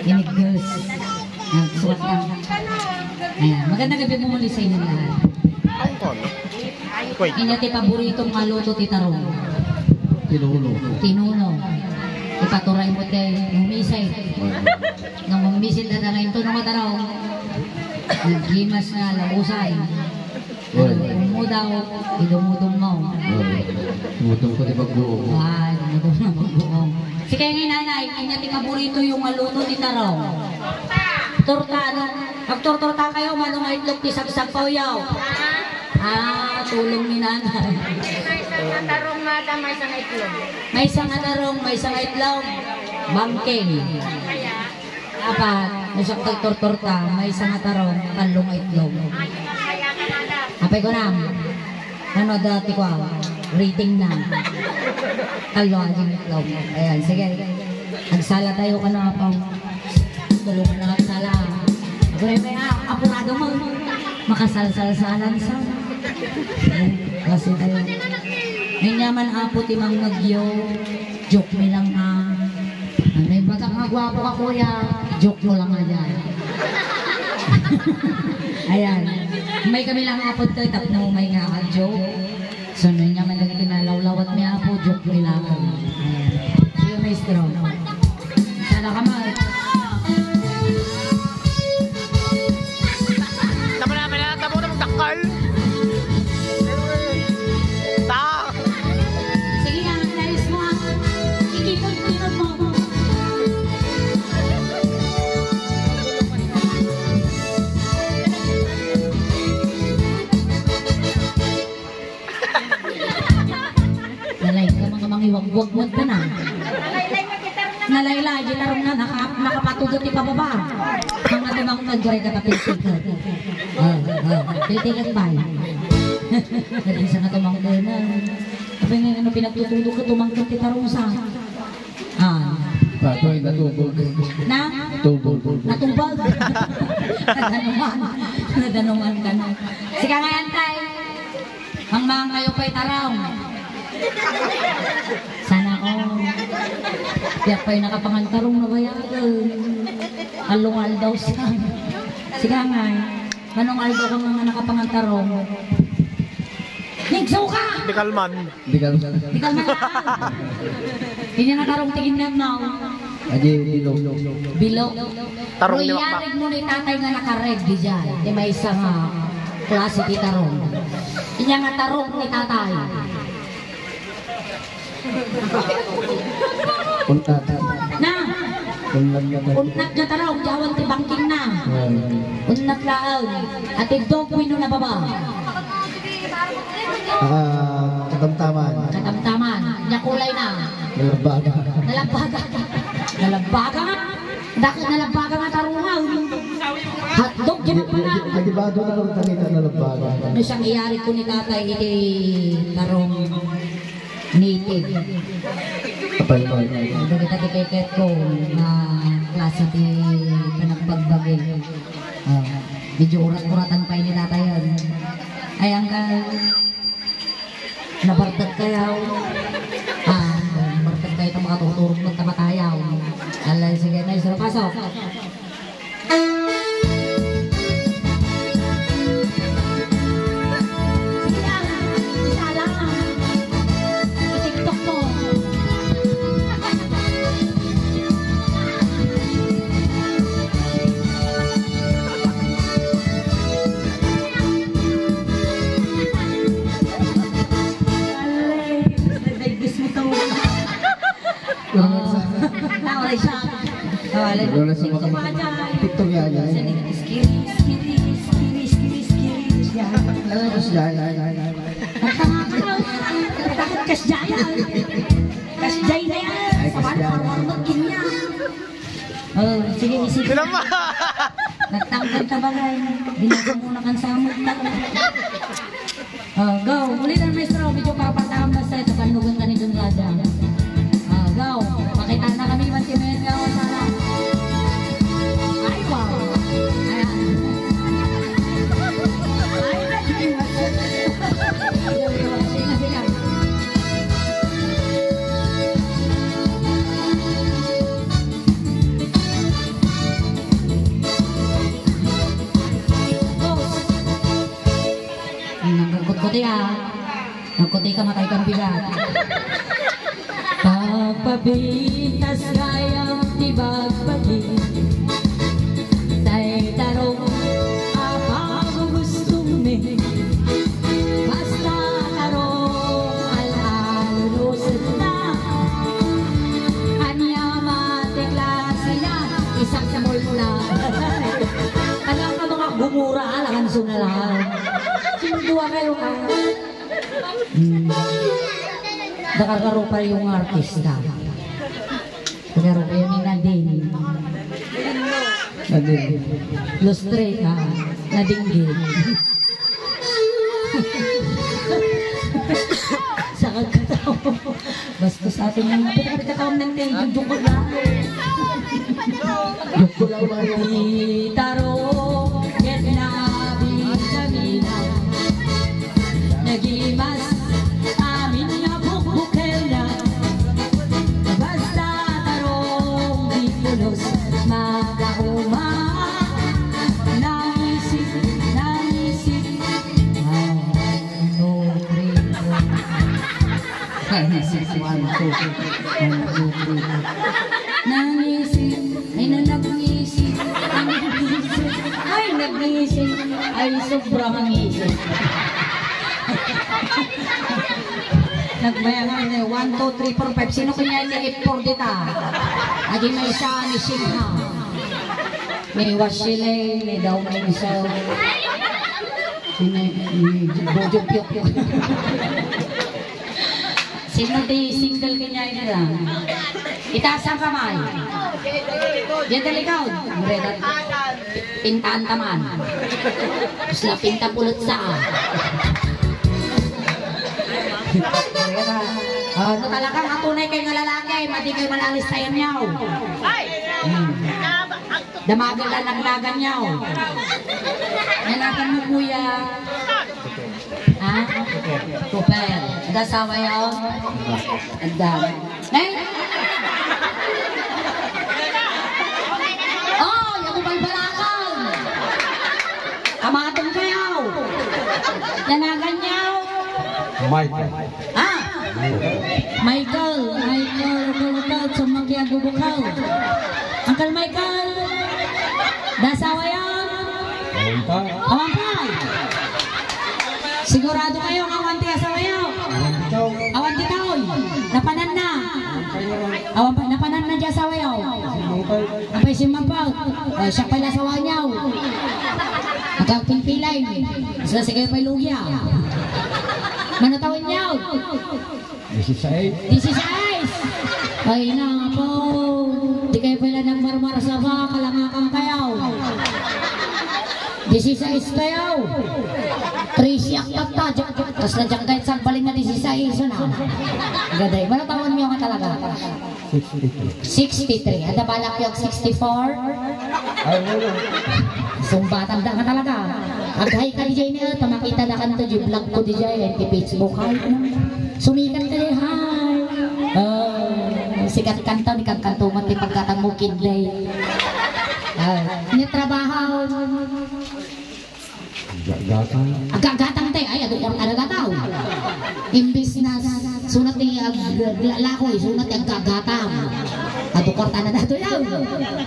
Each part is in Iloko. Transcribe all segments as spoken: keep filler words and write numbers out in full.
Inigges. Ah, sukat lang. Ayan. Magandang gabi po muli sa inyo lahat. Ay, ano? Wait. Inyo ti paborito nga luto ti tarong. Tinuno. Tinuno. Ipaturay mo ti umisay. Nung umisit na tarong, tinuno nga tarong. Naggimas nga lausay. Oy. Umudaw, idumudum mo. Oy. Dumudum ko ti pagbuo. Ay, dumudum mo pagbuo. Si kaya nga nanay, kanya ti paborito yung nga luto ni tarong. Torta, ano? Magtortorta kayo, mano nga itlog ti sagsagpaw yaw? Ah, tulong ni nanay. May isang tarong nga da, may isang itlog. May isang tarong, may isang itlog. Bangking. Dapat, no siak ti agtortorta, maysa nga tarong, tallo nga itlog. Apay ko na. Ano dati ko, ah, rating na. Tallo nga itlog. Ayan, sige. Agsala tayo kano Apo. Tulungan na agsala. Aguray pa, ah, apurado mo. Makasalsalsalan sa. Ayan, kasi tayo. Ngayon naman, Apo, ti mangngegyo. Joke mi lang, ah. Ano yung batak nga gwapo ka, kuya? Joke mo lang nga dyan. Ayan. May kami lang apod to, tapno may nga ang joke. So, no, niya man lagi kinalawlawat mi, Apo, joke mi lang. Ayan. See you, maestro. Sana ka man. Tama na, tama na, tama na, magdakkel. Ta. Sige nga, ayos mo, ah. Ikipon-ikipon mo. Nalaing ka, mga mangiwagwag mo ka na. Nalaylay, gitarong na, naka-, nakapatudot ti pababa. Mga tumangkad, gray ka tapiltikan. Ah, ah, tiltikan ba? Nag-isa nga tumangkad na. Sabi nga, ano, pinagtutulog ka, tumangkad ti tarong sa. Ah. Patoy, natubog. Na? Tubog. Natubog. Nadanuman. Nadanuman ka na. Sige nga yan, tay. Mangmangan kayo pa'y tarong. Sana all. Diak pa'y nakapangan tarong na bayagan. Along aldaw sa. Sige nga. Manong aldaw ka nga nakapangan tarong. Nigsuka! Di kalman. Di kalman. Di kalman. Inya nga tarong ti ginnan mo. Adi, bilog. Bilog. Tarong ni Makmak. Iyarig mo ni tatay nga naka-red, di dyan. Di may isa nga klase ti tarong. Inya nga tarong ni tatay. Unnat. Na. Unnat nga tarong. Unnat nga tarong, diawan ti bangking na. Ay. Unnat laeng. Ati dog wenno nababa. Ah, katamtaman. Katamtaman. Nya kulay na. Nalabbaga. Nalabbaga. Nalabbaga nga. Dakot nalabbaga nga tarungaw. Hotdog, di ba pala? Adi ba doon ang tanita nalabbaga? Ano siyang iyari ko ni tatay, iti tarong native. Apay mo. Dagita ti keket ko nga klase ti panagbagbagi. Ah, medyo urat-uratan pa ini tatay yan. Ay, ang ka-, Nabartek kayo. Ah, nabartek kayo itong makatuturog magkamatayaw. Alay, sige, nice. Pasok. Sige lang. Isa lang. I-TikTok mo. Pero sa Tawari siya. Tawari. Pero sa mga TikTok yan, yan. Tapos yan, yan, yan, yan. Kas jaya. Kas jaya. Ay, kas jaya. Oh, sige, isip. Sila ma! Nagtanggal ka bagay. Binasa mo na kan samot. Oh, go. Ulit ang maestro. Medyo papataam na sa ito. Kanugan ka ni Don Raja. Ah, go. Pakita na kami, Iwan Timen, go. Sana. Ay, wow. Ayan. Ay, ay, ay. Sige, sige. Kuti ka, matay kang bigat. Pagpabintas gayam ti bagbagi. Tay tarong a pagugustom mi. Basta tarong al-alunusetna. Ania man ti klasena, isang mulna. Ano ang mga gumura, alangan sunalahan. Sino dua kayo ka? Hmm. Dakar-karo pa yung artista. Dakar-karo pa yung Nadine. Nadine. Lustre, ah, Nadingge. Sa kagkataw. Basta sa atin yung pagkakataw ng kayo, yung dukot na. Dukot na. Taro, ket nabigamina. Nagimas amin nga bukbukelna. Basta tarong di pulos, makauma. Nangisip, nangisip. One, two, three, four. Nangisip, one, two, one, two, three, four. Nangisip, ay na nagnisip, ay nagnisip, ay nagnisip, ay sobrang ngisip. Nagmayangan na one, two, three, four, five. Sino kanya ni F four dita? Adi may isa ni Shinha. Ni Washilay, ni Daw Minso. Sino, ni Bojo Pyok Pyok. Sino di single kanya ina lang? Itaas ang kamay. Diyan talikod. Mureda. Pintaan taman. Tapos na pinta pulot sa. Mureda. Ah, no talagang atunay kayo nga lalaki, madi kayo malalis tayo niyaw. Hmm. Damagan lang naglagan niyaw. Nanagan mo, kuya. Ha? Cooper. Ada asawa yaw? Ada. Eh? Oh, yung balbalakan. Amatong kayo. Nanagan niyaw. Michael. Ha? Michael, Michael, Michael, sumaki ang bubukaw. Uncle Michael, dasawa yan? Awan pa. Awan pa. Sigurado kayo nga awan ti asawa yo? Awan ti tao. Awan ti tao. Napanan na. Awan pa, napanan na di asawa yo? Ampay simmangpot. O, siya pala asawa niyo. Agagpilpilay. Sila sige pa'y lugya. Manataw niyo? Disisais. Disisais! Ay, na po. Di kayo pala nagmarmarsa ba? Kalangakan kayo. Disisais kayo. Trisiak tatta. Kas na dyan kahit saan balik na disisais, ano? Gaday. Manataw niyo ka talaga. Sixty-three. Sixty-three. Ada balak yung sixty-four? Ay, wala. Sumbatan da nga talaga. Ag-hi ka, D J niya. Pamakita na kanto, di vlog ko, D J. Ay, di Facebook. Ay, ano? Sumikat ka, di, hi. Oh, sikat kanto, di kang kanto, mati pagkatang mo, kid, day. Ah, niya trabaho. Gagatan. Aggatang te, ay, adu kwarta na gataw. Imbis na sunat ni ag-, lakoy, sunat ni aggatang. Adu kwarta na dato yaw.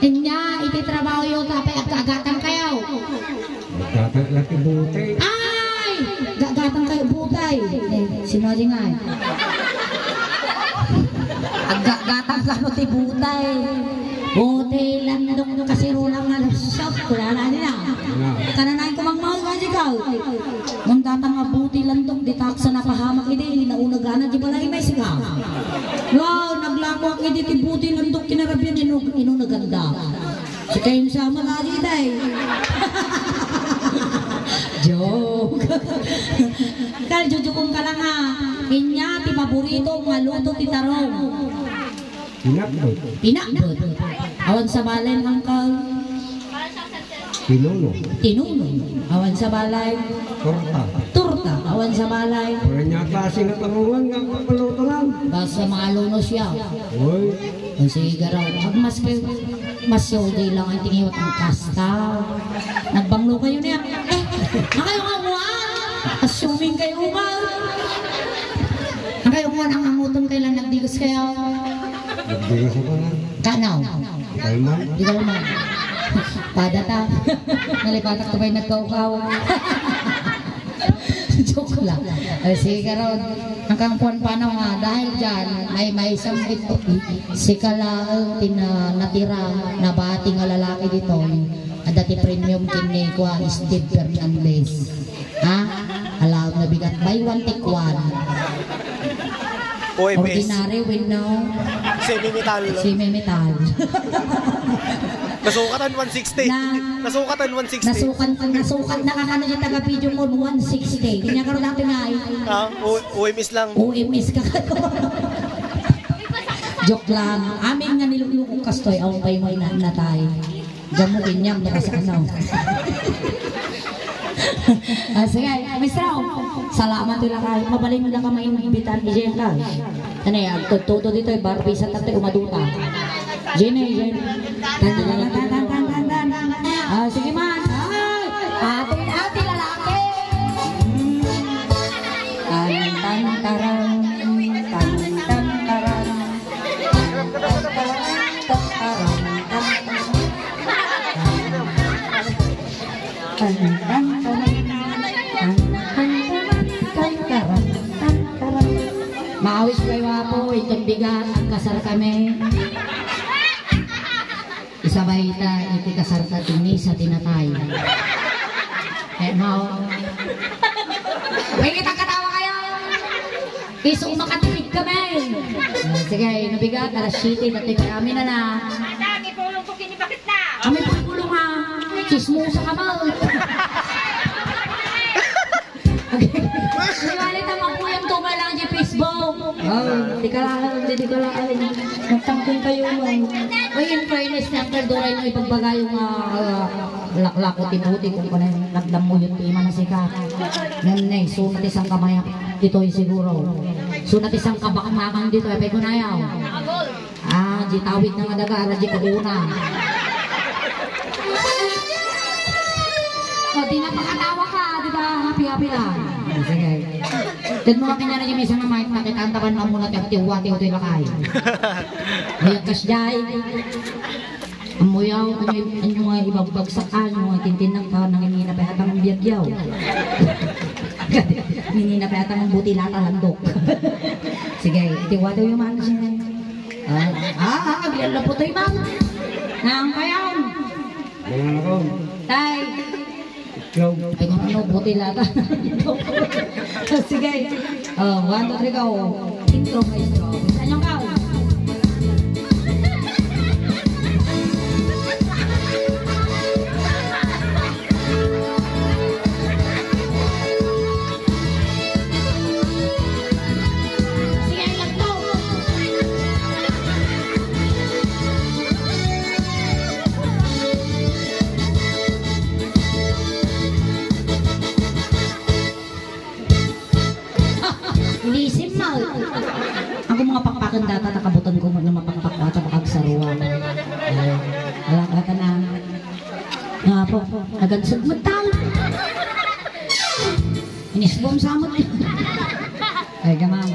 Inya, iti trabaho yo, tapay aggatang kayo. Gagatan lang ti butay. Ay! Gagatan kayo butay. Eh, sino di nga eh? Aggatang lang ti butay. Butay lang dong kasirulang nga lusok. Wala na nila. Wala. Kananayan ko mang mga gaji ka. Nung datang nga buti landok, di taksa napahamak idi, naunag ana di balay may siga. Wow, naglakwak idi ti buti landok, kinarabian, inug-, inunaganda. Si kayong sama ka di, day. Joke. Kal, jujukong ka lang, ha. Inya, ti paborito nga luto ti tarong. Pinakbet. Pinakbet. Awan sa balay, Uncle. Tinuno. Tinuno. Awan sa balay. Torta. Torta. Awan sa balay. Wala niya klase nga tanungan nga paluto lang. Basta maaluno siya. Uy. Ang sige raw. Pag mas kayo, mas yodi lang ang tingiwat ang kasta. Nagbanglo kayo niya. Eh, nakayo nga mo, ah. Assuming kayo, Uncle. Kaya, Nagdiri sa mga kanaw. Kalman. Di ka naman. Pada ta. Nalipatak ta ba'y nagkaukaw? Joke lang. Eh, sige, karon, ang kang puan panaw nga, dahil dyan, may, may isang bit-, si Kalaw, tina-, natira, nabati nga lalaki dito, eh. Adda ti premium kin ni Kuan Steve Fernandez. Ha? Alaw nga bigat. Buy one, take one. O M S. Ordinary with no Semi-metal. Semi-metal. Nasukatan one sixty. Na, Nasukatan one sixty. Nasukan, nasukan na ka kano yung taga-video mo, one sixty. Kanya karon natin ay. Ah, O-, O M S lang. O M S ka. Joke lang. Amin nga nilukluko kastoy, awan pa'y may na-, natay. Diyan mo kinyam, baka sa ano. Ah, sige, Miss Rao, salamat nila ka. Mabalin nila ka mainbitan, iyan ka. Ano yan, tututo dito, eh, Barbie sa tate, umaduta. Jenny, Jenny. Tan, tan, tan, tan, tan, tan, tan. Ah, sige man. Ay, ate, ate, lalaki. Tan, tan, taran. Tan, tan, taran. Maawis kayo, Apo, itong bigat, agkasar kami. Isabay ta iti kasarta ti misa ti natay. Eh, mao. Pwede katawa kayo? Isu makatipid kami. Ah, sige, nabigat, alas siyete, dati kami na na. Madami pulong ko kinibakit na. Kami pulong ha. Chismosa ka ba? Di bali, tama po yung tunga lang di Facebook. Oh, di ka lang, di, di ka lang. Nagtangkong kayo mo. Uy, in fairness, Uncle Doray, no, ipagbagayo nga, ah, laklako ti buti kung kanay nagdamuyot ti ima na sika. Nan, nay, so, mati sang kamaya, ditoy siguro. So, mati sang kabaknakan dito, ay, pay kunayaw. Ah, di tawid na nga daga, ara di kauna. O, di napakatawa ka, di ba? Happy-happy lang. Sige. Ted mo, akin na rin yung isang mic, nakita ang taban mo muna, tiyak, tiwa, tiwa, tiwa, lakay. Mayag kas jay. Ang muyaw, ano yung, ano nga ibagbagsak, ano nga tintinang ka, nanginina pa yata ang biyagyaw. Nanginina pa yata ang butilata, landok. Sige, tiwa, tiwa, yung mga siya. Ah, ah, ah, agyan na po tayo, ma'am. Nang kayaw. Ayan ako. Tay. Ikaw. Ay, kung ano, buti lata. Sige. Oh, one, two, three, go. Intro, maestro. Saan yung ka? Ilisim mo. Ako mga pakpakan data, nakabutang ko mo na mapakpak ko at makagsaruan. Ay, wala ka na. Nga po, agansag mo tao. Inisbom samot. Ay, gamang.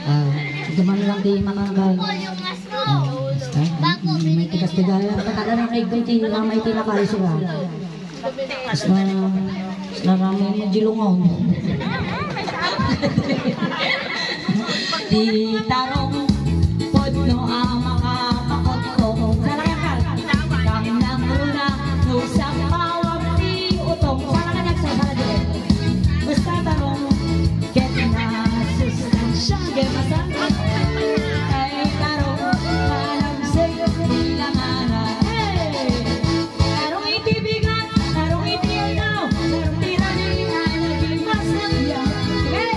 Ah, gamang lang di mga gal. Ah, basta. May tigas-tigas. Patala na kay Gunti, may tinapay sila. Mas na, mas na rami yung jilungaw. Di tarong pudno a makapakotko. Sarayakan. Kang nangruna, no sangpawag ti utong. Sarakan nagsasara di. Basta tarong, ket na sustansya, gemasan. Ay tarong, manamsik, ilangana. Hey! Tarong iti bigat, tarong iti aldaw, tarong ti rabii ay naging mas nabiag. Hey!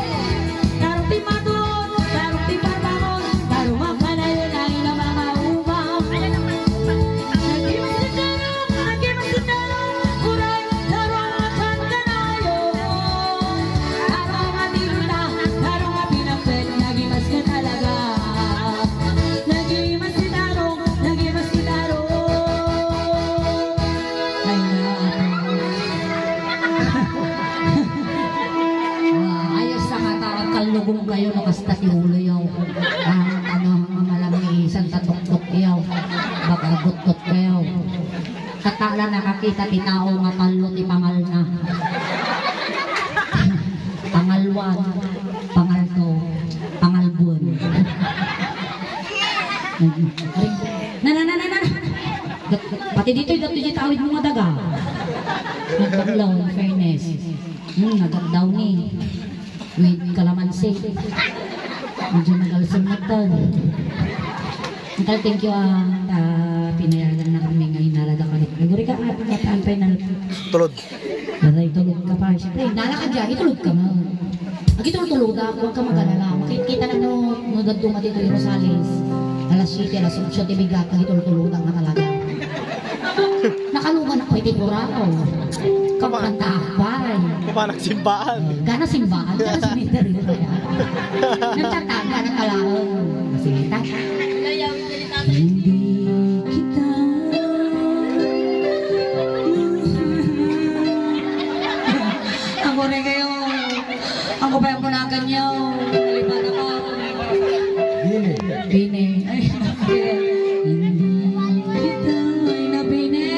Tarong ti maturog, tarong ti parbangon, tarong a kanayon ay namamaubang. Naging mas ti tarong, naging mas ti tarong, uray tarong a kankanayon. Tarong a tinta, tarong a pinakpet, naging mas ka talaga. Naging mas ti tarong, naging mas ti tarong. Ay, na, ano. Ah, ayos sa mata, kallugong kayo, no, kasta ti ulo yaw. Ah, ano, Pagagutgot kayo. Katala nakakita ti tao nga tallo ti pangalna. Pangalwan, pangalto, pangalbuen. Na, na, na, na, na. Pati ditoy, datoy di tawid mo nga daga. Nagbanlaw, in fairness. Hmm, nagagdaw ni. With calamansi. Medyo nagalsol na to. Uncle, thank you, ah, ta pinayagan na kami nga inalada ka rin. Naguri ka, ah, pagkataan pa yun, tulod. Daray, tulod ka pa. Siyempre, nala ka dyan, itulod ka na. Agitultuloda, huwag ka mag-alala. Makikita na no, no, daduma dito yung Rosales. Alas siyete, alas otso, ti bigat, agitultuloda nga talaga. Nakalugan ako iti burao. Kapantapan. Kumanak simbaan. Gana simbaan, gana simbaan. Nagtataga na kalaang. Sige, ta. Hindi kita. Ako rin kayo. Ako pa yung punakan niyo. Nalipatan ko. Bini. Bini. Ay, hindi kita. Ay, na Bini.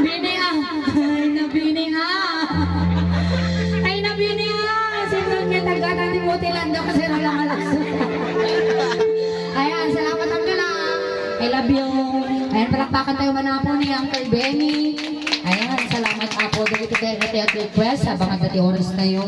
Bini, ah. Ay, na Bini, ah. Ay, na Bini, ah. Sino niya taga na ni Mutilando kasi wala nga lang. Ayan, salamat ang gala. I love you. Ayan, palakpakan tayo man po ni Uncle Benny. Ayan, salamat po. Dito tayo at request. Habang ang dati oras tayo.